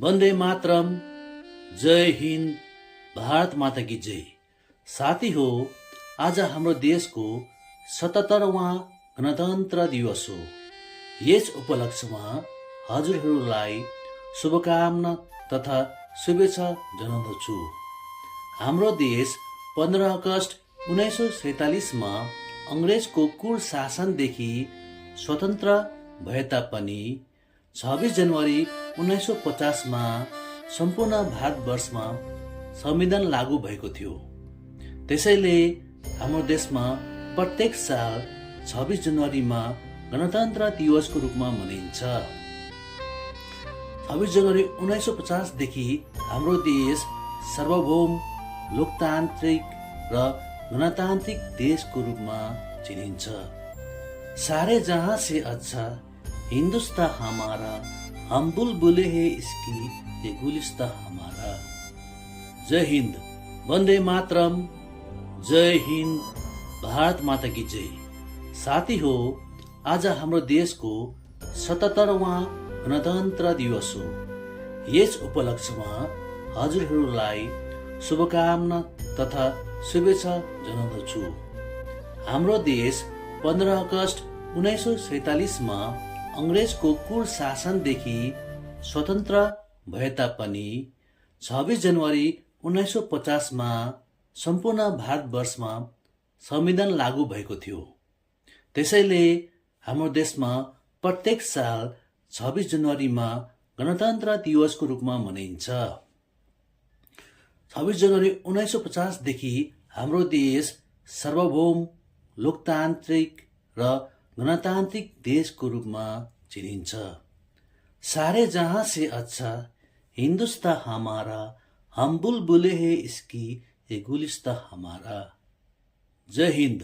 वन्दे मातरम। जय हिन्द, भारत माता की जय। साथी हो, आज हाम्रो देशको 77वां गणतन्त्र दिवस हो। यस उपलक्ष्यमा हजुरहरूलाई शुभकामना तथा शुभेच्छा जनाउँदछु। हाम्रो देश 15 अगस्त 1947मा अङ्ग्रेजको कुल शासनदेखि स्वतन्त्र भए तापनि 26 जनवरी 1950मा सम्पूर्ण भारतवर्षमा संविधान लागू भएको थियो। त्यसैले हाम्रो देशमा प्रत्येक साल 26 जनवरीमा गणतन्त्र दिवसको रूपमा मनाइन्छ। 26 जनवरी 1950 देखि हाम्रो देश सार्वभौम, लोकतान्त्रिक र गणतान्त्रिक देशको रूपमा चिनिन्छ। सारे जहां से अच्छा हिंदुस्तान हमारा, हम बुलबुले हैं इसकी ये गुलिस्तान हमारा। जय हिंद, वन्दे मातरम। जय हिंद, भारत माता की जय। साथी हो, आज हाम्रो देशको 77वां गणतन्त्र दिवस हो। यस उपलक्ष्यमा हजुरहरूलाई शुभकामना तथा शुभेच्छा जनाउँदछु। हाम्रो देश 15 अगस्त 1947मा अङ्ग्रेजको कुल शासनदेखि स्वतन्त्र भए तापनि 26 जनवरी 1950मा सम्पूर्ण भारतवर्षमा संविधान लागू भएको थियो। त्यसैले हाम्रो देशमा प्रत्येक साल 26 जनवरीमा गणतन्त्र दिवसको रूपमा मनाइन्छ। 26 जनवरी 1950 देखि हाम्रो देश सार्वभौम, लोकतान्त्रिक र गणतान्त्रिक देशको रूपमा चिनिन्छ। सारे जहां से अच्छा हिंदुस्तान हमारा, हम बुलबुले हैं इसकी ये गुलिस्तान हमारा। जय हिंद।